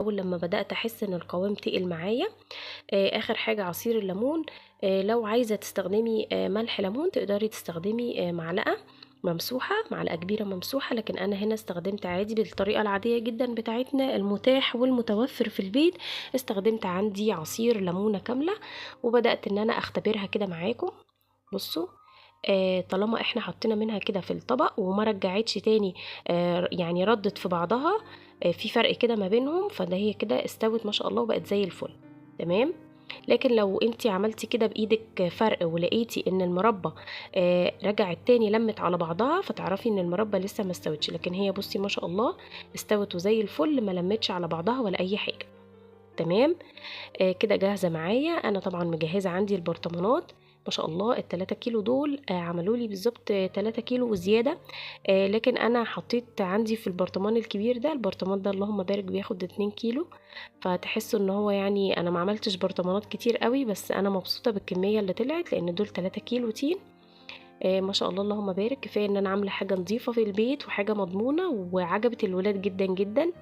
اول لما بدأت احس ان القوام تقل معايا. اخر حاجة عصير الليمون. لو عايزة تستخدمي ملح ليمون تقدري تستخدمي معلقة ممسوحة، معلقة كبيرة ممسوحة، لكن انا هنا استخدمت عادي بالطريقة العادية جدا بتاعتنا المتاح والمتوفر في البيت. استخدمت عندي عصير ليمونة كاملة، وبدأت ان انا اختبرها كده معاكم. بصوا، طالما احنا حطينا منها كده في الطبق وما رجعتش تاني، يعني ردت في بعضها، في فرق كده ما بينهم، فده هي كده استوت ما شاء الله وبقت زي الفل. تمام. لكن لو انتي عملتي كده بايدك فرق ولقيتي ان المربى رجعت تاني لمت على بعضها، فتعرفي ان المربى لسه ما استوتش. لكن هي بصي ما شاء الله استوت وزي الفل، ما لمتش على بعضها ولا اي حاجة. تمام. كده جاهزة معايا. انا طبعا مجهزة عندي البرطمانات ما شاء الله. التلاتة كيلو دول عملوا لي بالظبط 3 كيلو وزيادة، لكن انا حطيت عندي في البرطمان الكبير ده، البرطمان ده اللهم بارك بياخد 2 كيلو، فتحسوا ان هو يعني انا ما عملتش برطمانات كتير قوي، بس انا مبسوطة بالكمية اللي طلعت، لان دول 3 كيلو تين. ما شاء الله اللهم بارك. كفاية ان انا عاملة حاجة نظيفة في البيت وحاجة مضمونة وعجبت الولاد جدا جدا.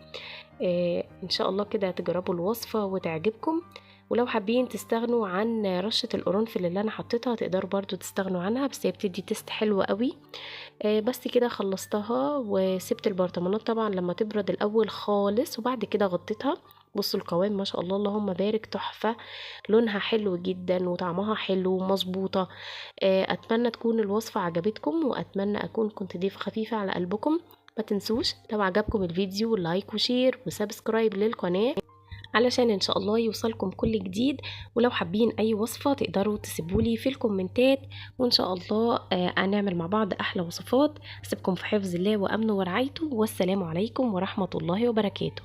ان شاء الله كده تجربوا الوصفة وتعجبكم. ولو حابين تستغنوا عن رشة القرنفل اللي انا حطيتها تقدروا برضو تستغنوا عنها، بس هي بتدي taste حلو قوي. بس كده خلصتها وسبت البرطمانات طبعا لما تبرد الاول خالص، وبعد كده غطيتها. بصوا القوام ما شاء الله اللهم بارك تحفة، لونها حلو جدا وطعمها حلو ومظبوطة. اتمنى تكون الوصفة عجبتكم، واتمنى اكون كنت ضيف خفيفة على قلبكم. ما تنسوش لو عجبكم الفيديو like و share و subscribe للقناة علشان ان شاء الله يوصلكم كل جديد. ولو حابين اي وصفة تقدروا تسيبولي في الكومنتات، وان شاء الله هنعمل مع بعض احلى وصفات. اسيبكم في حفظ الله وامنه ورعايته، والسلام عليكم ورحمة الله وبركاته.